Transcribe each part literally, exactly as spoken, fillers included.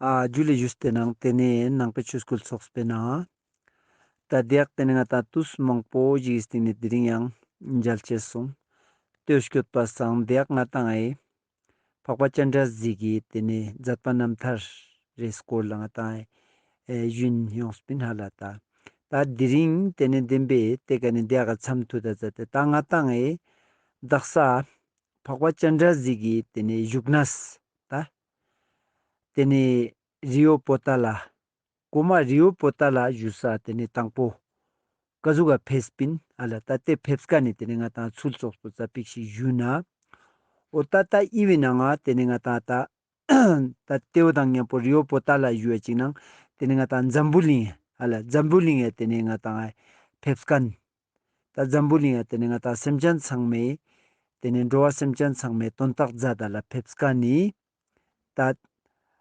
ཨ་ཇུ་ལེ་ཞུས་ཏེ་ནང་ཏེ་ནེ་ནང་པའི་ཆོས་སྐུལ་ཚོགས་པའི་ནང་ད་དེ་ཡག་ཏེ་ནེ་ང་ཏང་དུས་མང་པོ་ཞིག་གི་སྟིང་ནེ་དེ་རིང་ཡང་མཇལ་ཅེས་སོང་། ལྟོས་སྐྱོད་པ་སང་དེ་ཡག་ང་ཏང་ཨེ་འཕགས་པ་སྤྱན་རས་གཟིགས་ཀྱི་ཏེ་ནེ་མཛད་པ་རྣམ་ཐར་རེ་སྐོར་ལ་ང་ཏང་ཨེ་ཞུན་ཡོངས་པིན་ཧ་ལ་ད། ད་དེ་རིང་ཏེ་ནེ་བདེན་པའི་ཏེ་ཀ་ནེ་དེ་ཡག་ག་མཚམས་མཐུད་ད་མཛད་དེ་ད་ང་ཏང་ཨེ་དག་ས་འཕགས་པ་སྤྱན་རས་གཟིགས་ཀྱི་ཏེ་ནེ་བཞུགས་གནས་ད་ཏེ་ནེ་རི་བོ་པོ་ཏ་ལ། གོ་མ་རི་བོ་པོ་ཏ་ལ་བཞུགས་ས་ཏེ་ནེ་དང་པོ་ཀ་ཟུག་ག་ཕེབས་པིན་ཨ་ལ། ད་ཏེ་ཕེབས་ཀ་ནེ་ཏེ་ནེ་ང་ཏང་ཚུལ་ཙོགས་པོ་ཙ་པིག་ཞིག་ཞུ་ན། འོ་ད་ད་ཨི་བི་ནང་ང་ཏེ་ནེ་ང་ཏང་ད་ད་ཏེ་བོ་དང་མཉམ་པོ་རི་བོ་པོ་ཏ་ལ་ཞུ་བ་ཅིག་ནང་ཏེ་ནེ་ང་ཏང་འཛམ་བུ་གླིང་ཨ་ལ་འཛམ་བུ་གླིང་ཡ་ཏེ་ནེ་ང་ཏང་ཕེབས་ཀ་ནེ། ད་འཛམ་བུ་གླིང་ཡ་ཏེ་ནེ་ང་ཏང་སེམས་ཅན་ཚང་མའི་ཏེ་ནེ་འགྲོ་བ་སེམས་ཅན་ཚང་མའི་དོན་དག་མཛད་ད་ལ་ཕེབས་ཀ་ནེ། ད་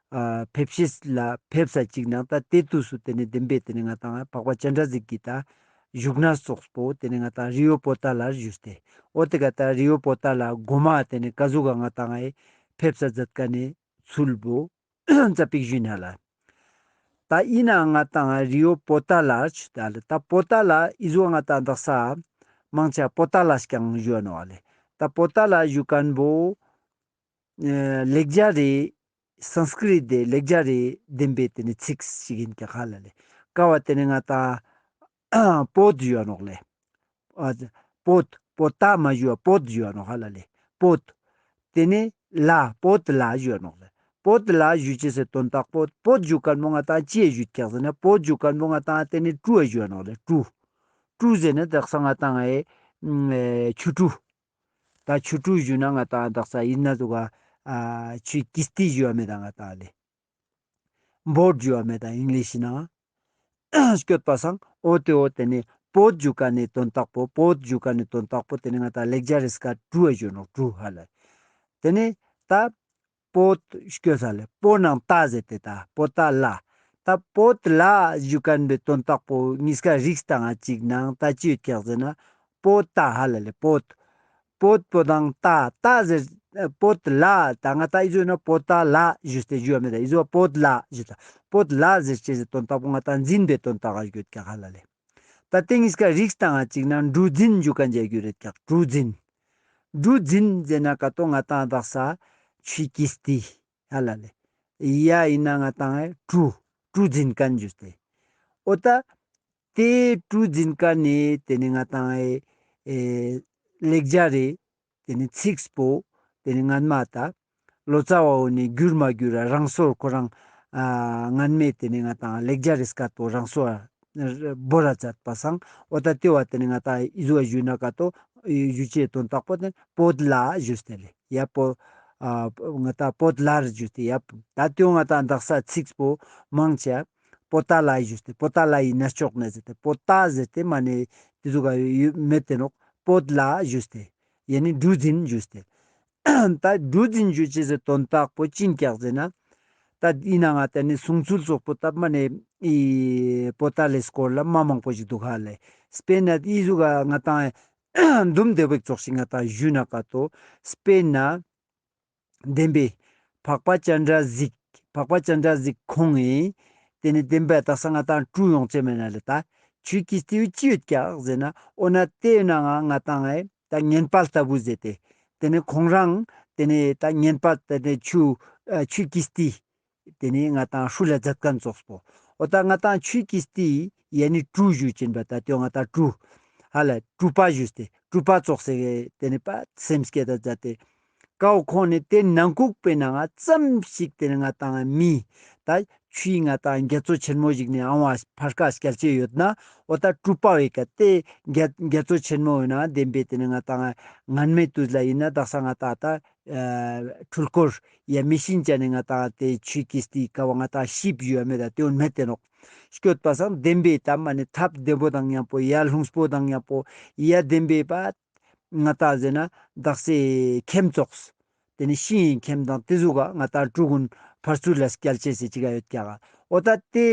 ཨ་ཕེབས་ཤེས་ལ་ཕེབས་ས་ཅིག་ནང་ད་ཏེ་དུས་སུ་ཏེ་ནེ་བདེན་པའི་ཏེ་ནེ་ང་ཏང་འཕགས་པ་སྤྱན་རས་གཟིགས་ཀྱི་ད་བཞུགས་གནས་ཙོགས་པོ་ཏེ་ནེ་ང་ཏང་རི་བོ་པོ་ཏ་ལ་བཞུགས་ཏེ། འོ་ཏེ་ཀ་ད་རི་བོ་པོ་ཏ་ལ་གོ་མ་ཏེ་ནེ་ཀ་ཟུག་ག་ང་ཏང་ཨེ་ཕེབས་ས་མཛད་ཀ་ནེ་ཚུལ་བོ་ཙ་པིག་ཞུན་ཧ་ལ། ད་ཨིན་ན་ང་ཏང་རི་བོ་པོ་ཏ་ལ་ཞུ་ད་ལེ། ད་པོ་ཏ་ལ་ཨི་ཟུག་ང་ཏང་དག་ས་མང་ཆེ་པོ་ཏ་ལ་སྐྱང་ཞུ་ནོག་ལེ། ད་པོ་ཏ་ལ་ཞུ་ཁན་བོ་ཨེ་ལེགས་སྦྱར་རི་སཾསྐྲྀཏ་དེ་ལེགས་སྦྱར་རི་བདེན་པའི་ཏེ་ནེ་ཚིགས་ཤིག་ཨིན་ཀྱག་ཧ་ལ་ལེ། ཀ་བོ་ཏེ་ནེ་ང་ཏང་པོད་ཞུ་ནོག་ལེ། ཨ་པོད་པོ་ཏ་མ་ཞུ་བ་པོད་ཞུ་ནོག་ཧ་ལ་ལེ། པོད། ཏེ་ནེ་ལ་པོད་ལ་ཞུ་ནོག་ལེ། པོད་ལ་ཞུ་ཅེས་སི་དོན་དག་པོད་པོད་ཞུ་ཁན་བོ་ང་ཏང་ཅི་ཡ་ཞུ་ཀྱག་ཟེར་ན་པོད་ཞུ་ཁན་བོ་ང་ཏང་ཏེ་ནེ་ཀྲུ་ཡ་ཞུ་ནོག་ལེ། ཀྲུ་ཀྲུ་ཟེར་ན་དག་ས་ང་ཏང་ཨེ་ཨེ་ཆུ་ཀྲུ། ད་ཆུ་ཀྲུ་ཞུ་ན་ང་ཏང་དག་ས་ཨིན་ན་དུག་ག་ཨ་ཆུའི་ཀིས་ཏི་ཞུ་བ་མེད་ད་ང་ཏང་ལེ། བོཌ་ཞུ་བ་མེད་ད་ཨིང་ལིཤ་ནང་། སྐྱོད་པ་སང་འོ་ཏེ་འོ་ཏེ་ནེ་པོད་ཞུ་ཁན་ནི་དོན་དག་པོ་པོད་ཞུ་ཁན་ནི་དོན་དག་པོ་ཏེ་ནེ་ང་ཏང་ལེགས་སྦྱར་རི་སྐད་ཀྲུ་ཨ་ཞུ་ནོག་ཀྲུ་ཧ་ལ། ཏེ་ནེ་ད་པོད་སྐྱོད་ས་ལེ་པོ་ནང་ཏ་ཟེར་ཏེ་ད་པོ་ཏ་ལ། ད་པོད་ལ་ཞུ་ཁན་བོའི་དོན་དག་པོ་ཉིས་ཀ་རིགས་ཏང་ང་ཅིག་ནང་ད་ཅི་ཡོད་ཀྱག་ཟེར་ན། པོ་ཏ་ཧ་ལ་ལེ་པོད། པོད་པོ་དང་ཏ་ཏ་ཟེར། པོད་ལ་ད་ང་ཏང་ཨི་ཟུག་ན་པོ་ཏ་ལ་ཞུས་ཏེ་ཞུ་བ་མེད་ད་ཨི་ཟུག་པོད་ལ་ཞུས་ཏེ། པོད་ལ་ཟེར་ཅེས་སི་དོན་དག་པོ་ང་ཏང་འཛིན་པའི་དོན་དག་ག་ཡོད་ཀྱག་ཧ་ལ་ལེ། ད་ཏེ་ཉིས་ཀ་རིགས་ཏང་ང་ཅིག་ན་གྲུ་འཛིན་ཞུ་ཁན་ཅིག་ཡོད་རེད་ཀྱག་གྲུ་འཛིན། གྲུ་འཛིན་ཟེར་ན་ཀ་ཏོ་ང་ཏང་དག་ས་ཆུའི་ཀིས་ཏི་ཧ་ལ་ལེ། ཡ་ཨིན་ན་ང་ཏང་ཨེ་གྲུ་གྲུ་འཛིན་ཁན་ཞུས་ཏེ། འོ་ད་ཏེ་གྲུ་འཛིན་ཁན་ནི་ཏེ་ནེ་ང་ཏང་ཨེ་ཨེ་ལེགས་སྦྱར་རི་ཏེ་ནེ་ཚིགས་པོ་ཏེ་ནེ་སྔན་མ་ད་ལོ་ཙཱ་བ་འོ་ནི་གྱུར་མ་གྱུར་ར་རང་སོར་ཁོ་རང་ཨ་སྔན་མའི་ཏེ་ནེ་ང་ཏང་ལེགས་སྦྱར་རི་སྐད་པོ་རང་སོར་བོར་ར་མཛད་པ་སང་འོ་ད་ཏེ་བོ་ཏེ་ནེ་ང་ཏང་ཨི་ཟུག་ཞུ་ན་ཀ་ཏོ་ཞུ་ཅེས་དོན་དག་པོ་ཏེ་པོད་ལ་ཞུས་ཏེ་ལེ་ཡ་པོ་ཨ་ང་ཏང་པོད་ལ་རུ་ཞུས་ཏེ་ཡ་ད་ཏེ་བོ་ང་ཏང་དག་ས་ཚིགས་པོ་མང་ཆེ་པོ་ཏ་ལ་ཞུས་ཏེ་པོ་ཏ་ལ་ཡི་ན་ཅོག་ནེ་ཟེར་ཏེ་པོ་ཏ་ཟེར་ཏེ་མ་ནེ་ཏེ་ཟུག་ག་ཡོད་མེད་དེ་ནོག་པོད་ལ་ཞུས་ཏེ་ཡ་ནི་གྲུ་འཛིན་ཞུས་ཏེ། ད་གྲུ་འཛིན་ཞུ་ཅེས་སི་དོན་དག་པོ་ཅི་ཨིན་ཀྱག་ཟེར་ན། ད་ཨིན་ན་ང་ཏང་ནི་གསུང་ཚུལ་ཙོགས་པོ་ད་མ་ནེ་ཨི་པོ་ཏ་ལའི་སྐོར་ལ་མ་མང་པོ་ཞིག་དུག་ཧ་ལེ། སྤེར་ན་ཨི་ཟུག་ག་ང་ཏང་དུམ་བདེ་བོ་ཙོགས་ཤིག་ང་ཏང་ཞུ་ན་ཀ་ཏོ་སྤེར་ན་བདེན་པའི་འཕགས་པ་སྤྱན་རས་གཟིགས་འཕགས་པ་སྤྱན་རས་གཟིགས་ཁོང་ངི་ཏེ་ནེ་བདེན་པའི་དག་ས་ང་ཏང་ཀྲུ་ཡོང་ཅེས་མེད་ན་ལེ་ད་ཆུའི་ཀིས་ཏི་བོ་ཅི་ཡོད་ཀྱག་ཟེར་ན་འོ་ན་ཏེ་ནང་ང་ང་ཏང་ཨེ་ད་བསྙེན་དཔལ་ལྟ་བུ་ཟེར་ཏེ་ཏེ་ནེ་ཁོང་རང་ཏེ་ནེ་ད་བསྙེན་དཔལ་ཏེ་ནེ་ཆུ་ཨ་ཆུའི་ཀིས་ཏི་ཏེ་ནེ་ང་ཏང་ཧྲུལ་ལ་མཛད་ཁན་ཙོགས་པོ། འོ་ད་ང་ཏང་ཆུའི་ཀིས་ཏི་ཡ་ནི་ཀྲུ་ཞུ་ཅེན་པ་ད་ཏེ་ང་ཏང་ཀྲུ་ཧ་ལ་ཀྲུ་པ་ཞུས་ཏེ་ཀྲུ་པ་ཙོགས་སེ་ཏེ་ནེ་པ་སེམས་བསྐྱེད་ད་མཛད་དེ། ཀའོ་ཁོང་ནི་ཏེ་ནང་ཁུག་པའི་ནང་ང་ཙམ་ཞིག་ཏེ་ནེ་ང་ཏང་མི་ད་ཆུའི་ང་ཏང་རྒྱ་མཚོ་ཆེན་མོ་ཞིག་ནེ་ཨང་བ་ཕར་ཀ་སྐྱལ་ཅེས་ཡོད་ན་འོ་ད་ཀྲུ་པ་བའི་ཀ་ཏེ་རྒྱ་རྒྱ་མཚོ་ཆེན་མོ་ཡོད་ན་བདེན་པའི་ཏེ་ནེ་ང་ཏང་སྔན་མའི་དུས་ལ་ཨིན་ན་དག་ས་ང་ཏང་ད་ཨ་འཕྲུལ་འཁོར་ཡ་མེ་ཤིན་ཅན་ནི་ང་ཏང་ཏེ་ཆུའི་ཀིས་ཏི་ཀ་བོ་ང་ཏང་ཤིབ་ཞུ་བ་མེད་ད་ཏེ་བོ་མེད་དེ་ནོག་སྐྱོད་པ་སང་བདེན་པའི་ད་མ་ནེ་ཐབ་བདེ་པོ་དང་མཉམ་པོ་ཡ་ལྷུངས་པོ་དང་མཉམ་པོ་ཡ་བདེན་པའི་པ་ང་ཏང་ཟེར་ན་དག་སའི་ཁེམ་ཙོགས། ཏེ་ནེ་ཤིང་ངི་ཁེམ་དང་ཏེ་ཟུག་ག་ང་ཏང་ཀྲུ་གུན་ཕར་ཚུར་ལ་སྐྱལ་ཅེས་སི་ཅིག་ག་ཡོད་ཀྱག་ག། འོ་ད་ཏེ་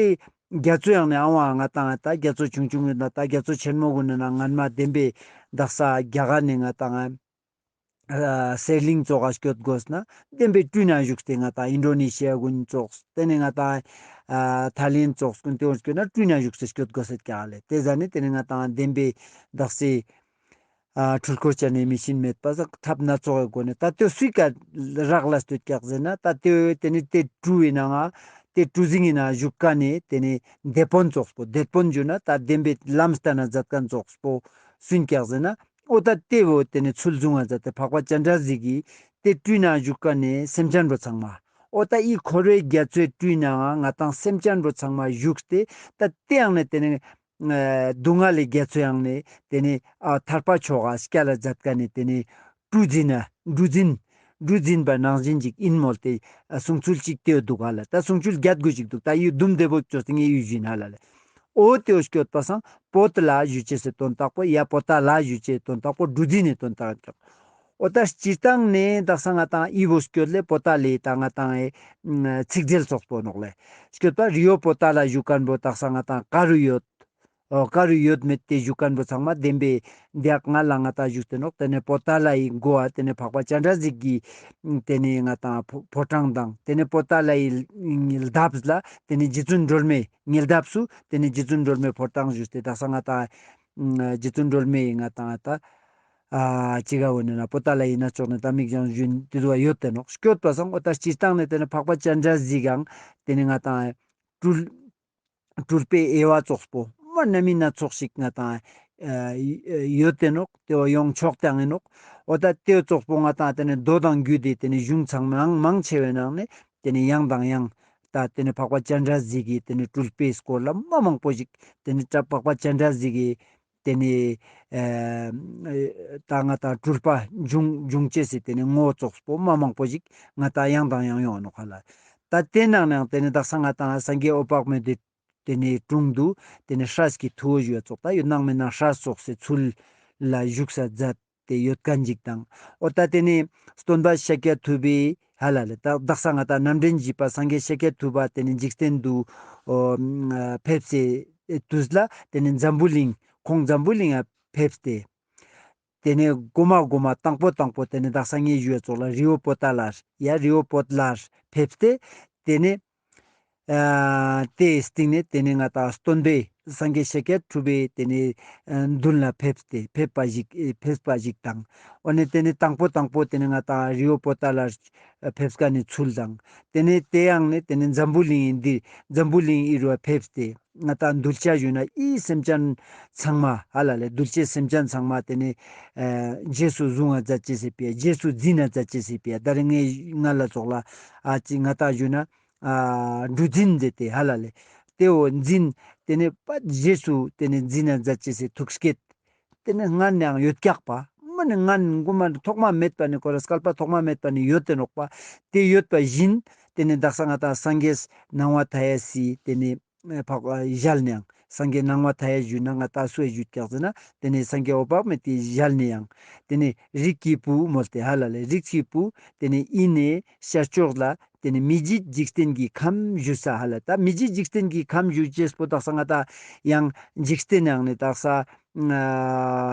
རྒྱ་མཚོ་ཡང་ནི་ཨང་བ་ང་ཏང་ད་རྒྱ་མཚོ་ཆུང་ཆུང་ཡོད་ན་ད་རྒྱ་མཚོ་ཆེན་མོ་གུན་ནི་ན་སྔན་མ་བདེན་པའི་དག་ས་རྒྱ་གར་ནེ་ང་ཏང་ ཨ་གསེར་གླིང་ཙོགས་ཀ་སྐྱོད་དགོས་ན་བདེན་པའི་སྤྲུལ་ནང་བཞུགས་ཏེ་ང་ཏང་ཨིན་ཌོ་ནེ་ཤི་ཡ་གུན་ཙོགས་ཏེ་ནེ་ང་ཏང་ཨ་ཐའི་ལེན་ཙོགས་གུན་ཏེ་བོ་སྐྱོད་ན་སྤྲུལ་ནང་བཞུགས་ཏེ་སྐྱོད་དགོས་ཟེར་ཀྱག་ལེ། ཏེ་ཟ་ནེ་ཏེ་ནེ་ང་ཏང་བདེན་པའི་དག་ས་ཨ་འཁྲུལ་འཁོར་ཅན་ནི་མི་ཤིན་མེད་པ་ས་ཐབས་སྣ་ཚོགས་ཀྱི་སྒོ་ནས་ད་ཏེ་སུའི་ཀ་རག་ལས་ཏེ་ཡོད་ཀྱག་ཟེར་ན་ད་ཏེ་ཏེ་ནེ་ཏེ་གྲུ་ཡིན་ནའང་ཏེ་གྲུ་གཟིངས་ཡིན་ན་བཞུགས་ཀ་ནེ་ཏེ་ནེ་སྡེ་དཔོན་ཙོགས་པོ་སྡེ་དཔོན་ཞུ་ན་ད་བདེན་པའི་ལམ་སྟན་ན་མཛད་མཁན་ཙོགས་པོ་སུ་ཡིན་ཀྱག་ཟེར་ན་འོ་ད་ཏེ་བོ་ཏེ་ནེ་ཚུལ་བཟུང་ང་མཛད་དེ་འཕགས་པ་སྤྱན་རས་གཟིགས་ཀྱིས་ཏེ་སྤྲུལ་ནང་བཞུགས་ཀ་ནེ་སེམས་ཅན་པོ་ཚང་མ་འོ་ད་འི་འཁོར་བའི་རྒྱ་མཚོའི་སྤྲུལ་ནང་ང་ཏང་སེམས་ཅན་པོ་ཚང་མ་བཞུགས་ཏེ་ད་ཏེ་ཡང་ནེ་ཏེ་ནེ་ཨ་སྡུག་བསྔལ་ལས་རྒྱ་མཚོའི་ནང་ནེ་ཏེ་ནེ་ཨ་ཐར་པ་མཆོག་ག་སྐྱལ་ལ་མཛད་མཁན་ནི་ཏེ་ནེ་གྲུ་འཛིན་ན་གྲུ་འཛིན་གྲུ་འཛིན་པ་ནང་བཞིན་ཅིག་ཡིན་མོལ་ཏེ་ཨ་གསུང་ཚུལ་ཅིག་ཏེ་འདུག་ཧ་ལ། ད་གསུང་ཚུལ་བརྒྱད་དགུ་ཅིག་འདུག་ད་ཡུལ་དུམ་བདེ་བོ་ཅོས་ཏེ་ངས་ཡུལ་བཞིན་ཧ་ལ་ལེ། འོ་ཏེ་བོ་སྐྱོད་པ་སང་པོ་ཏ་ལ་ཞུ་ཅེས་སི་དོན་དག་པོ་ཡ་པོ་ཏ་ལ་ཞུ་ཅེས་སི་དོན་དག་པོ་གྲུ་འཛིན་ནི་དོན་དག་ཀྱང་འོ་ད་སྤྱིར་བཏང་ནེ་དག་ས་ང་ཏང་འི་བོ་སྐྱོད་ལེ་པོ་ཏ་ལའི་ད་ང་ཏང་ཨེ་ཚིག་འགྲེལ་ཙོགས་པོ་ནོག་ལེ། སྐྱོད་པ་རི་བོ་པོ་ཏ་ལ་བཞུགས་མཁན་པོ་དག་ས་ང་ཏང་ག་རུ་ཡོད། འོ་ག་རུ་ཡོད་མེད་ཏེ་བཞུགས་མཁན་པོ་ཚང་མ་བདེན་པའི་འདི་ཡག་ང་ལ་ང་ཏང་བཞུགས་ཏེ་ནོག་ཏེ་ནེ་པོ་ཏ་ལའི་མགོ་བ་ཏེ་ནེ་འཕགས་པ་སྤྱན་རས་གཟིགས་ཀྱི་ཏེ་ནེ་ང་ཏང་ཕོ་ཕོ་བྲང་དང་ཏེ་ནེ་པོ་ཏ་ལའི་ཉེ་འདབས་ལ་ཏེ་ནེ་རྗེ་བཙུན་སྒྲོལ་མའི་ཉེ་འདབས་སུ་ཏེ་ནེ་རྗེ་བཙུན་སྒྲོལ་མའི་ཕོ་བྲང་བཞུགས་ཏེ་དག་ས་ང་ཏང་རྗེ་བཙུན་སྒྲོལ་མའི་ང་ཏང་ད་ཨ་ཅི་ག་བོ་ནི་ན་པོ་ཏ་ལའི་ན་ཅོག་ནེ་ད་མིག་ཅང་ཞུན་ཏེ་དུ་བ་ཡོད་ཏེ་ནོག་སྐྱོད་པ་སང་འོ་ད་སྤྱིར་བཏང་ནེ་ཏེ་ནེ་འཕགས་པ་སྤྱན་རས་གཟིགས་ཀྱང་ཏེ་ནེ་ང་ཏང་སྤྲུལ་སྤྲུལ་པའི་དབྱེ་བ་ཙོགས་པོ་མ་སྣ་མིན་སྣ་ཚོགས་ཤིག་ང་ཏང་ཨ་ཡོད་ཏེ་ནོག་ཏེ་བོ་ཡོང་ཆོག་ཏེ་ཡང་ཨིན་ནོག་འོ་ད་ཏེ་ཙོགས་པོ་ང་ཏང་ཏེ་ནེ་མདོ་དང་རྒྱུད་དེ་ཏེ་ནེ་གཞུང་ཚང་མ་མང་ཆེ་བའི་ནང་ནེ་ཏེ་ནེ་ཡང་དང་ཡང་ད་ཏེ་ནེ་འཕགས་པ་སྤྱན་རས་གཟིགས་ཀྱི་ཏེ་ནེ་སྤྲུལ་པའི་སྐོར་ལ་མ་མང་པོ་ཞིག་ཏེ་ནེ་འཕགས་པ་སྤྱན་རས་གཟིགས་ཀྱི་ཏེ་ནེ་ཨ་ད་ང་ཏང་སྤྲུལ་པ་འབྱུང་འབྱུང་ཅེས་སི་ཏེ་ནེ་ངོ་བོ་ཙོགས་པོ་མ་མང་པོ་ཞིག་ང་ཏང་ཡང་དང་ཡང་ཡོང་ནོག་ཧ་ལ། ད་ཏེ་ནང་ནེ་ཡང་ཏེ་ནེ་དག་ས་ང་ཏང་སངས་རྒྱས་འོད་དཔག་མེད་དེ་ཏེ་ནེ་དྲུང་དུ་ཏེ་ནེ་སྲས་ཀྱི་ཐུ་བོ་ཞུ་བ་ཙོགས་ད་ཡོད་ནང་མེད་ན་སྲས་ཙོགས་སི་ཚུལ་ལ་བཞུགས་ས་མཛད་དེ་ཡོད་མཁན་ཅིག་དང་འོ་ད་ཏེ་ནེ་སྟོན་པ་ཤཱཀྱ་ཐུབ་པའི་ཧ་ལ་ལེ་ད་དག་ས་ང་ཏང་རྣམ་འདྲེན་བཞི་པ་སངས་རྒྱས་ཤཱཀྱ་ཐུབ་པ་ཏེ་ནེ་འཇིག་རྟེན་དུ་འོ་ཕེབས་སི་དུས་ལ་ཏེ་ནེ་འཛམ་བུ་གླིང་ཁོང་འཛམ་བུ་གླིང་ང་ཕེབས་ཏེ། ཏེ་ནེ་གོ་མ་གོ་མ་དང་པོ་དང་པོ་ཏེ་ནེ་དག་ས་ངས་ཞུ་བ་ཙོགས་ལ་རི་བོ་པོ་ཏ་ལ་ཡ་རི་བོ་པོ་ཏ་ལ་ཕེབས་ཏེ་ཏེ་ནེ་ཨ་ཏེའི་སྟིང་ནེ་ཏེ་ནེ་ང་ཏང་སྟོན་པའི་སངས་རྒྱས་ཤཱཀྱ་ཐུབ་པའི་ཏེ་ནེ་ཨ་མདུན་ལ་ཕེབས་ཏེ་ཕེབས་པ་ཞིག་ཨེ་ཕེབས་པ་ཞིག་དང་འོ་ནེ་ཏེ་ནེ་དང་པོ་དང་པོ་ཏེ་ནེ་ང་ཏང་རི་བོ་པོ་ཏ་ལ་ཕེབས་མཁན་ནི་ཚུལ་དང་ཏེ་ནེ་ཏེ་ཡང་ནེ་ཏེ་ནེ་འཛམ་བུ་གླིང་འདི་འཛམ་བུ་གླིང་འི་རུ་ཕེབས་ཏེ། ང་ཏང་གདུལ་བྱ་ཞུ་ན་འི་སེམས་ཅན་ཚང་མ་ཧ་ལ་ལེ་གདུལ་བྱའི་སེམས་ཅན་ཚང་མ་ཏེ་ནེ་ཨ་རྗེས་སུ་བཟུང་ང་མཛད་ཅེས་སི་ཕི་ཡ་རྗེས་སུ་འཛིན་ན་མཛད་ཅེས་སི་ཕི་ཡ་ད་རེ་ངས་ང་ལ་ཙོགས་ལ་ཨ་ཅི་ང་ཏང་ཞུ་ན་ཨ་གྲུ་འཛིན་མཛད་དེ་ཧ་ལ་ལེ་ཏེ་བོ་འཛིན་ཏེ་ནེ་པ་རྗེས་སུ་ཏེ་ནེ་འཛིན་ན་མཛད་ཅེས་སི་ཐུགས་བསྐྱེད་ཏེ་ནེ་སྔན་ནེ་ཡང་ཡོད་ཀྱག་པ། མ་ནེ་སྔན་གོ་མ་ཐོག་མ་མེད་པ་ནེ་ཁོ་ར་སྐལ་པ་ཐོག་མ་མེད་པ་ནེ་ཡོད་དེ་ནོག་པ། ཏེ་ཡོད་པ་བཞིན་ཏེ་ནེ་དག་ས་ང་ཏང་སངས་རྒྱས་སྣང་བ་མཐའ་ཡས་སི་ཏེ་ནེ་འཕགས་པ་ཞལ་ནེ་ཡང་སངས་རྒྱས་སྣང་བ་མཐའ་ཡས་ཞུ་ན་ང་ཏང་སུ་ཡ་ཞུ་ཀྱག་ཟེར་ན་ཏེ་ནེ་སངས་རྒྱས་འོད་དཔག་མེད་དེ་ཞལ་ནེ་ཡང་ཏེ་ནེ་རིགས་ཀྱི་བུ་མོལ་ཏེ་ཧ་ལ་ལེ་རིགས་ཀྱི་བུ་ཏེ་ནེ་ཨི་ནེ་ཤར་ཕྱོགས་ལ་ཏེ་ནེ་མི་མཇེད་འཇིག་རྟེན་གྱི་ཁམས་བཞུགས་ས་ཧ་ལ། ད་མི་མཇེད་འཇིག་རྟེན་གྱི་ཁམས་བཞུགས་ཅེས་པོ་དག་ས་ང་ཏང་ཡང་འཇིག་རྟེན་ཡང་ནེ་དག་ས་ཨ་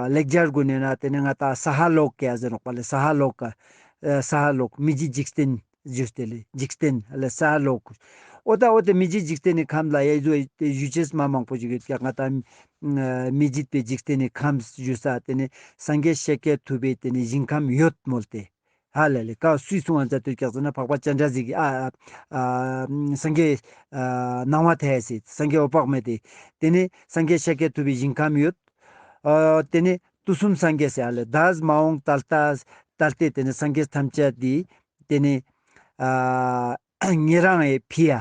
ལེགས་སྦྱར་གུན་ནེ་ན་ཏེ་ནེ་ང་ཏང་ས་ཧ་ལོ་ཀ་ཟེར་ནོག་པ་ལེ། ས་ཧ་ལོ་ཀ་ཨ་ས་ཧ་ལོ་ཀ་མི་མཇེད་འཇིག་རྟེན་ཞུས་ཏེ་ལེ་འཇིག་རྟེན་ལེ་ས་ཧ་ལོ་ཀ། འོ་ད་འོ་ཏེ་མི་མཇེད་འཇིག་རྟེན་ནི་ཁམས་ལ་ཡ་ཡོད་ཏེ་ཞུ་ཅེས་མ་མང་པོ་ཞིག་ཡོད་ཀྱག། ང་ཏང་ཨ་མི་མཇེད་པའི་འཇིག་རྟེན་ནི་ཁམས་ཞུ་ས་ཏེ་ནེ་སངས་རྒྱས་ཤཱཀྱ་ཐུབ་པའི་ཏེ་ནེ་ཞིང་ཁམས་ཡོད་མོལ་ཏེ། ཧ་ལ་ལེ་ཀ་སུས་གསུང་ང་མཛད་དེ་ཀྱག་ཟེར་ན་འཕགས་པ་སྤྱན་རས་གཟིགས་ཀྱིས་ཨ་ཨ་ཨ་སངས་རྒྱས་ཨ་སྣང་བ་མཐའ་ཡས་སི་སངས་རྒྱས་འོད་དཔག་མེད་དེ། ཏེ་ནེ་སངས་རྒྱས་ཤཱཀྱ་ཐུབ་པའི་ཞིང་ཁམས་ཡོད། ཨ་ཏེ་ནེ་དུས་གསུམ་སངས་རྒྱས་སི་ཧ་ལ་འདས་མ་འོངས་ད་ལྟ་ད་ལྟའི་ཏེ་ནེ་སངས་རྒྱས་ཐམས་ཅད་དེ་ཏེ་ནེ་ཨ་ཉེ་རང་ངི་ཕི་ཡ་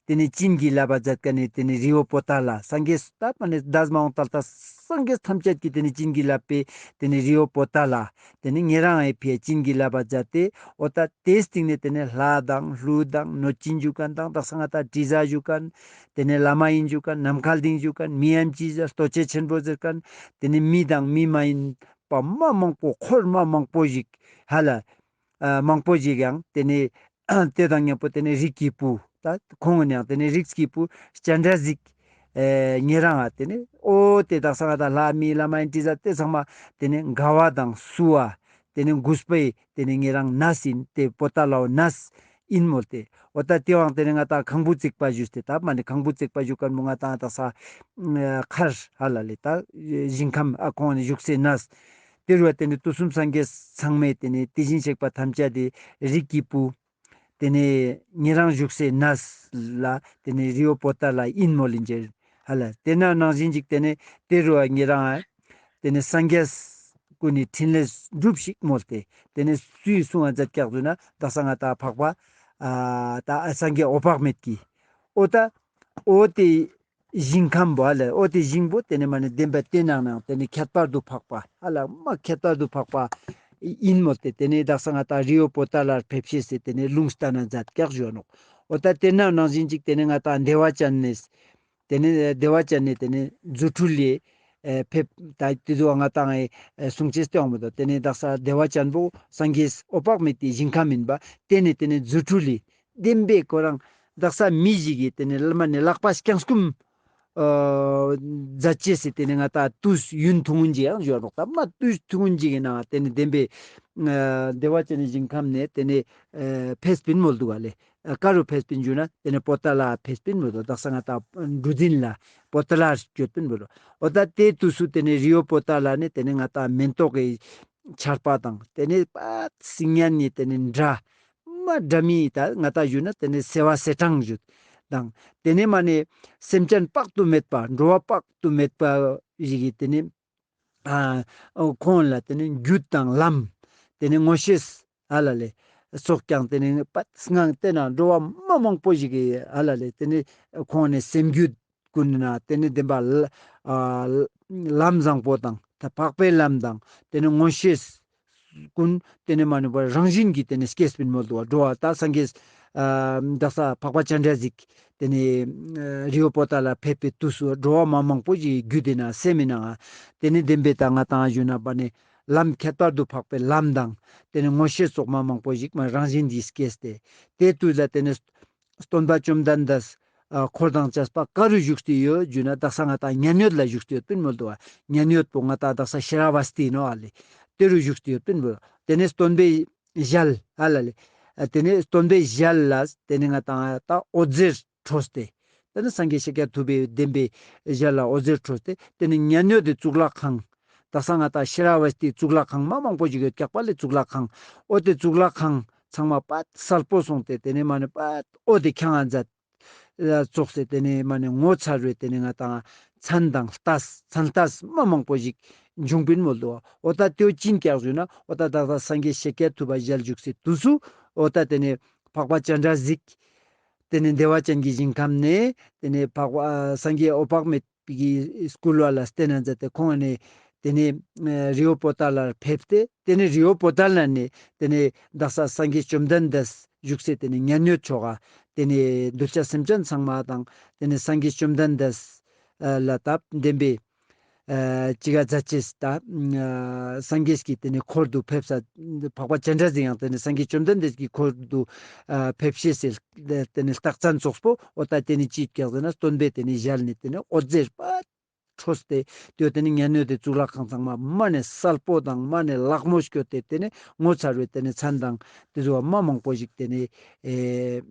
ཏེ་ནེ་བྱིན་གྱིས་བརླབས་པ་མཛད་མཁན་ནི་ཏེ་ནེ་རི་བོ་པོ་ཏ་ལ་སངས་རྒྱས་ད་མ་ནེ་འདས་མ་འོངས་ད་ལྟ་སངས་རྒྱས་ཐམས་ཅད་ཀྱི་ཏེ་ནེ་བྱིན་གྱིས་བརླབས་པའི་ཏེ་ནེ་རི་བོ་པོ་ཏ་ལ་ཏེ་ནེ་ཉེ་རང་ངི་ཕི་ཡ་བྱིན་གྱིས་བརླབས་པ་མཛད་དེ་འོ་ད་ཏེའི་སྟིང་ནེ་ཏེ་ནེ་ལྷ་དང་ཀླུ་དང་གནོད་སྦྱིན་ཞུ་མཁན་དང་དག་ས་ང་ཏང་དྲི་ཟ་ཞུ་མཁན་ཏེ་ནེ་བླ་མ་ཡིན་ཞུ་མཁན་ནམ་མཁའ་ལྡིང་ཞུ་མཁན་མི་དབྱིངས་ཅན་ལྟོ་འཕྱེ་ཆེན་པོ་ཟེར་མཁན་ཏེ་ནེ་མི་དང་མི་མ་ཡིན་པ་མ་མང་པོ་འཁོར་མ་མང་པོ་ཞིག་ཧ་ལ། ཨ་མང་པོ་ཞིག་ཡང་ཏེ་ནེ་ཏེ་དང་མཉམ་པོ་ཏེ་ནེ་རིགས་ཀྱི་བུ་ད་ཁོང་ངི་ཡང་ཏེ་ནེ་རིགས་ཀྱི་བུ་སྤྱན་རས་གཟིགས་ཨེ་ཉེ་རང་ང་ཏེ་ནེ་འོ་ཏེ་དག་ས་ང་ཏང་ལྷ་མི་བླ་མ་ཡིན་དྲི་ཟ་ཏེ་ཚང་མ་ཏེ་ནེ་དགའ་བ་དང་བསུ་བ་ ཏེ་ནེ་གུས་པའི་ཏེ་ནེ་ཉེ་རང་ནས་ཨིན་ཏེ་པོ་ཏ་ལའོ་ནས་ཨིན་མོལ་ཏེ། འོ་ད་ཏེ་བོའང་ཏེ་ནེ་ང་ཏང་ཁང་བུ་བརྩིགས་པ་ཞུས་ཏེ་ད་མ་ནེ་ཁང་བུ་བརྩིགས་པ་ཞུ་ཁན་བོ་ང་ཏང་དག་ས་མཁར་ཧ་ལ་ལེ་ད་ཞིང་ཁམས་ཨ་ཁོང་ནི་བཞུགས་སའི་ནས། ཏེ་རུ་བ་ཏེ་ནེ་དུས་གསུམ་སངས་རྒྱས་ཚང་མས་ཏེ་ནེ་དེ་བཞིན་གཤེགས་པ་ཐམས་ཅད་དེ་རིགས་ཀྱི་བུ། ཏེ་ནེ་ཉེ་རང་བཞུགས་སའི་ནས་ལ་ཏེ་ནེ་རི་བོ་པོ་ཏ་ལ་ཨིན་མོལ་ལིན་ཇེ་ཧ་ལ། ཏེ་ན་ནང་བཞིན་ཅིག་ཏེ་ནེ་ཏེ་རུ་བ་ཉེ་རང་ཨ་ཏེ་ནེ་སངས་རྒྱས་ཀུན་ནི་ཕྲིན་ལས་སྒྲུབས་ཤིག་མོལ་ཏེ། ཏེ་ནེ་སུའི་གསུང་བ་མཛད་ཀྱག་ཟེར་ན་དག་ས་ང་ཏང་འཕགས་པ་ཨ་ད་སངས་རྒྱས་འོད་དཔག་མེད་ཀྱི། འོ་ད་འོ་ཏེ་ཞིང་ཁམས་པོ་ཨ་ལེ། འོ་ཏེ་ཞིང་པོ་ཏེ་ནེ་མ་ནེ་བདེན་པ་ཏེ་ནང་ནའང་ཏེ་ནེ་ཁྱད་པར་དུ་འཕགས་པ་ཨ་ལེ། མ་ཁྱད་པར་དུ་འཕགས་པ་ཨིན་མོལ་ཏེ། ཏེ་ནེ་དག་ས་ང་ཏང་རི་བོ་པོ་ཏ་ལར་ཕེབས་ཤེས་སི་ཏེ་ནེ་ལུང་བསྟན་ན་མཛད་ཀྱག་ཞུ་ནོག། འོ་ད་ཏེ་ན་ནང་བཞིན་ཅིག་ཏེ་ནེ་ང་ཏང་བདེ་བ་ཅན་ནེ་ཏེ་ནེ་བདེ་བ་ཅན་ནེ་ཏེ་ནེ་རྫུ་འཕྲུལ་ལས་ཨེ་ཕེབས་ད་ཏེ་ཟུག་ང་ཏང་ཨེ་གསུང་ཅེས་ཏེ་འོང་མི་དུག། ཏེ་ནེ་དག་ས་བདེ་བ་ཅན་པོ་སངས་རྒྱས་འོད་དཔག་མེད་དེ་ཞིང་ཁམས་ཨིན་པ། ཏེ་ནེ་ཏེ་ནེ་རྫུ་འཕྲུལ་ལས་བདེན་པའི་ཁོ་རང་དག་ས་མི་ཞིག་གི་ཏེ་ནེ་ལ་མ་ནེ་ལག་པ་རྐྱང་སྐུམ་ཨ་མཛད་ཅེས་སི་ཏེ་ནེ་ང་ཏང་དུས་ཡུན་ཐུང་ངུན་ཅིག་ཡང་ཞུ་བ་ནོག། ད་མ་དུས་ཐུང་ངུན་ཅིག་གི་ནང་ཏེ་ནེ་བདེན་པའི་ཨ་བདེ་བ་ཅན་ནི་ཞིང་ཁམས་ནེ་ཏེ་ནེ་ཨ་ཕེབས་པིན་མོལ་དུག་ག་ལེ། ཨ་ག་རུ་ཕེབས་པིན་ཞུ་ན་ཏེ་ནེ་པོ་ཏ་ལ་ཕེབས་པིན་མོལ་དུག། དག་ས་ང་ཏང་གྲུ་འཛིན་ལ་པོ་ཏ་ལར་སྐྱོད་པིན་མོལ་དུག། འོ་ད་ཏེ་དུས་སུ་ཏེ་ནེ་རི་བོ་པོ་ཏ་ལ་ནེ་ཏེ་ནེ་ང་ཏང་མེན་ཏོག་གི་ཆར་པ་དང་ཏེ་ནེ་པ་སིལ་སྙན་ནི་ཏེ་ནེ་སྒྲ་མ་སྒྲ་མི་ད་ང་ཏང་ཞུ་ན་ཏེ་ནེ་བྱེ་བ་ཚེས་གྲངས་ཞུ་དང་ཏེ་ནེ་མ་ནེ་སེམས་ཅན་དཔག་ཏུ་མེད་པ་འགྲོ་བ་དཔག་ཏུ་མེད་པ་ཞིག་གི་ཏེ་ནེ་ཨ་ཁོང་ལ་ཏེ་ནེ་རྒྱུད་དང་ལམ་ཏེ་ནེ་མངོན་ཤེས་ཨ་ལ་ལེ་སོགས་ཀྱང་ཏེ་ནེ་པད་སྔང་ཏེ་ན་འགྲོ་བ་མ་མང་པོ་ཞིག་གི་ཨ་ལ་ལེ་ཏེ་ནེ་ཁོང་ནི་སེམས་རྒྱུད་ཀུན་ན་ཏེ་ནེ་བདེན་པ་ལ་ཨ་ལམ་བཟང་པོ་དང་ད་འཕགས་པའི་ལམ་དང་ཏེ་ནེ་མངོན་ཤེས་ཀུན་ཏེ་ནེ་མ་ནེ་པ་རང་བཞིན་གྱིས་ཏེ་ནེ་སྐྱེས་པིན་མོལ་དུག་པ། འགྲོ་བ་ད་སངས་རྒྱས་ཨ་དག་ས་འཕགས་པ་སྤྱན་རས་གཟིགས་ཏེ་ནེ་ཨ་རི་བོ་པོ་ཏ་ལ་ཕེབས་པའི་དུས་སུ་འགྲོ་བ་མ་མང་པོ་ཞིག་རྒྱུད་དེ་ན་སེམས་མི་ནང་ང་ཏེ་ནེ་བདེན་པའི་ད་ང་ཏང་ཞུ་ན་པ་ནེ་ལམ་ཁྱད་པར་དུ་འཕགས་པའི་ལམ་དང་ཏེ་ནེ་མངོན་ཤེས་སོགས་མ་མང་པོ་ཞིག་མ་རང་བཞིན་གྱིས་སྐྱེས་ཏེ་ཏེ་དུས་ལ་ཏེ་ནེ་སྟོན་པ་བཅོམ་ལྡན་འདས་ཨ་འཁོར་དང་བཅས་པ་ག་རུ་བཞུགས་ཏེ་ཡོད་ཞུ་ན་དག་ས་ང་ཏང་མཉན་ཡོད་ལ་བཞུགས་ཏེ་ཡོད་པིན་མོལ་དུག་པ། མཉན་ཡོད་པོ་ང་ཏང་དག་ས་ཤ་ར་བ་སྟི་ནོ་ཨ་ལེ། ཏེ་རུ་བཞུགས་ཏེ་ཡོད་པིན་མོལ། ཏེ་ནེ་སྟོན་པའི་ཞལ་ཨ་ལ་ལེ། ཨ་ཏེ་ནེ་སྟོན་པའི་ཞལ་ལ་ཏེ་ནེ་ང་ཏང་ད་འོད་ཟེར་འཕྲོས་ཏེ། ཏེ་ནེ་སངས་རྒྱས་ཤཱཀྱ་ཐུབ་པའི་བདེན་པའི་ཞལ་ལ་འོད་ཟེར་འཕྲོས་ཏེ་ཏེ་ནེ་མཉན་ཡོད་དེ་གཙུག་ལག་ཁང་། དག་ས་ང་ཏང་ཤ་ར་བ་སྟི་གཙུག་ལག་ཁང་མ་མང་པོ་ཞིག་ཡོད་ཀྱག་པ་ལེ་གཙུག་ལག་ཁང་། འོ་ཏེ་གཙུག་ལག་ཁང་ཚང་མ་པད་སལ་པོ་སོང་སྟེ་ཏེ་ནེ་མ་ནེ་པད་འོ་ཏེ་ཁྱང་ང་མཛད་ཙོགས་སེ་ཏེ་ནེ་མ་ནེ་ངོ་མཚར་བའི་ཏེ་ནེ་ང་ཏང་མཚན་དང་ལྟས་མཚན་ལྟས་མ་མང་པོ་ཞིག་བྱུང་པིན་མོལ་དུག། འོ་ད་ཏེའོ་ཅི་ཨིན་ཀྱག་ཞུ་ན་འོ་ད་དག་ས་སངས་རྒྱས་ཤཱཀྱ་ཐུབ་པ་ཞལ་བཞུགས་སི་དུས་སུ་འོ་ད་ཏེ་ནེ་འཕགས་པ་སྤྱན་རས་གཟིགས་ཏེ་ནེ་བདེ་བ་ཅན་གྱི་ཞིང་ཁམས་ནེ་ཏེ་ནེ་འཕགས་པ་ཨ་སངས་རྒྱས་འོད་དཔག་མེད་ཀྱི་སྐུལ་བ་ལ་བརྟེན་ན་མཛད་དེ་ཁོང་ནེ་ཏེ་ནེ་ཨ་རི་བོ་པོ་ཏ་ལར་ཕེབས་ཏེ་ཏེ་ནེ་རི་བོ་པོ་ཏ་ལ་ནེ་ཏེ་ནེ་དག་ས་སངས་རྒྱས་བཅོམ་ལྡན་འདས་བཞུགས་སའི་ཏེ་ནེ་མཉན་ཡོད་ཕྱོགས་ཀ་ཏེ་ནེ་གདུལ་བྱ་སེམས་ཅན་ཚང་མ་དང་ཏེ་ནེ་སངས་རྒྱས་བཅོམ་ལྡན་འདས་ལ་ད་བདེན་པའི་ཨ་ཅི་ག་མཛད་ཅེས་ད་ཨ་སངས་རྒྱས་ཀྱི་ཏེ་ནེ་འཁོར་དུ་ཕེབས་ས་འཕགས་པ་སྤྱན་རས་གཟིགས་ཡང་ཏེ་ནེ་སངས་རྒྱས་བཅོམ་ལྡན་འདས་ཀྱི་འཁོར་དུ་ཨ་ཕེབས་ཤེས་སི་ཏེ་ནེ་རྟགས་མཚན་ཙོགས་པོ་འོ་ད་ཏེ་ནེ་ཅི་ཨིན་ཀྱག་ཟེར་ན་སྟོན་པའི་ཏེ་ནེ་ཞལ་ནེ་ཏེ་ནེ་འོད་ཟེར་པ་འཕྲོས་ཏེ་ཏེའོ་ཏེ་ནེ་མཉན་ཡོད་དེ་གཙུག་ལག་ཁང་ཚང་མ་མ་ནེ་སལ་པོ་དང་མ་ནེ་ལག་མོ་སྐྱོད་དེ་ཏེ་ནེ་ངོ་མཚར་བའི་ཏེ་ནེ་མཚན་དང་ཏེ་ཟུག་པ་མ་མང་པོ་ཞིག་ཏེ་ནེ་ཨེ་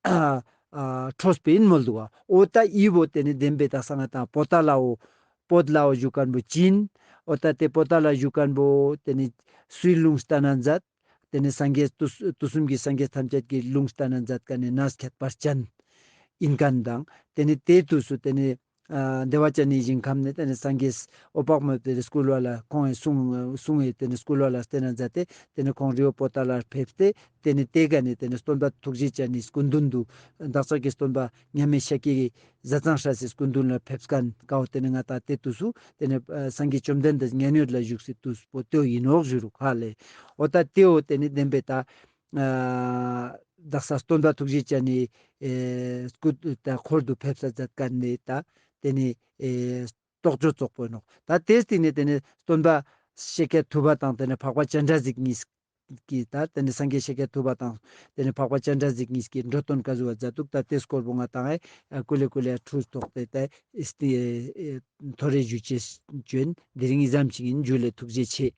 ཨ་ཨ་འཕྲོས་པིན་མོལ་དུག་པ། འོ་ད་འི་བོ་ཏེ་ནེ་བདེན་པའི་དག་ས་ང་ཏང་པོ་ཏ་ལའོ་པོ་ཏ་ལའོ་ཞུ་ཁན་བོ་ཅི་ཨིན། འོ་ད་ཏེ་པོ་ཏ་ལ་ཞུ་ཁན་བོ་ཏེ་ནེ་སུའི་ལུང་བསྟན་ན་མཛད། ཏེ་ནེ་སངས་རྒྱས་དུས་དུས་གསུམ་གྱི་སངས་རྒྱས་ཐམས་ཅད་ཀྱི་ལུང་བསྟན་ན་མཛད་ཁན་ནི་གནས་ཁྱད་པར་ཅན་ཨིན་ཁན་དང་ཏེ་ནེ་ཏེ་དུས་སུ་ཏེ་ནེ་ཨ་བདེ་བ་ཅན་ནི་ཞིང་ཁམས་ནེ་ཏེ་ནེ་སངས་རྒྱས་འོད་དཔག་མེད་པའི་སྐུལ་བ་ལ་ཁོང་ངི་གསུང་གསུང་ངི་ཏེ་ནེ་སྐུལ་བ་ལ་བརྟེན་ན་མཛད་དེ་ཏེ་ནེ་ཁོང་རི་བོ་པོ་ཏ་ལར་ཕེབས་ཏེ་ཏེ་ནེ་ཏེ་ཀ་ནེ་ཏེ་ནེ་སྟོན་པ་ཐུགས་རྗེ་ཅན་ནི་སྐུ་མདུན་དུ་བདག་ཅག་གི་སྟོན་པ་མཉམ་མེད་ཤཱཀྱ་ཀྱི་ཟས་གཙང་སྲས་སི་སྐུ་མདུན་ལ་ཕེབས་ཁན་ཀའོ་ཏེ་ནེ་ང་ཏང་ཏེ་དུས་སུ་ཏེ་ནེ་ཨ་སངས་རྒྱས་བཅོམ་ལྡན་འདས་མཉན་ཡོད་ལ་བཞུགས་སི་དུས་པོ་ཏེའོ་ཨིན་ནོག་ཞུ་རུག་ཧ་ལེ། འོ་ད་ཏེའོ་ཏེ་ནེ་བདེན་པའི་ད་ཨ་དག་ས་སྟོན་པ་ཐུགས་རྗེ་ཅན་ནི་ཨེ་སྐུ་ད་འཁོར་དུ་ཕེབས་ས་མཛད་ཁན་ནི་ད་ཏེ་ནེ་ཨེ་རྟོགས་བརྗོད་ཙོགས་པོ་ཨིན་ནོག། ད་ཏེའི་སྟིང་ནེ་ཏེ་ནེ་སྟོན་པ་ཤཱཀྱ་ཐུབ་པ་དང་ཏེ་ནེ་འཕགས་པ་སྤྱན་རས་གཟིགས་གཉིས་ཀྱི་ད་ཏེ་ནེ་སངས་རྒྱས་ཤཱཀྱ་ཐུབ་པ་དང་ཏེ་ནེ་འཕགས་པ་སྤྱན་རས་གཟིགས་གཉིས་ཀྱི་འགྲོ་དོན་ཀ་ཟུག་པ་མཛད་དུག། ད་ཏེ་སྐོར་པོ་ང་ཏང་ཨེ་ཀུ་ལེ་ཀུ་ལེ་ཐུགས་ཐོག་ཏེ་ད་ཨེ་ཨེ་ཐོ་རེ་ཞུ་ཅེས་ཅོ་ཨིན། དེ་རིང་འི་ཙམ་ཞིག་ཨིན། ཇུ་ལེ། ཐུགས་རྗེ་ཆེ།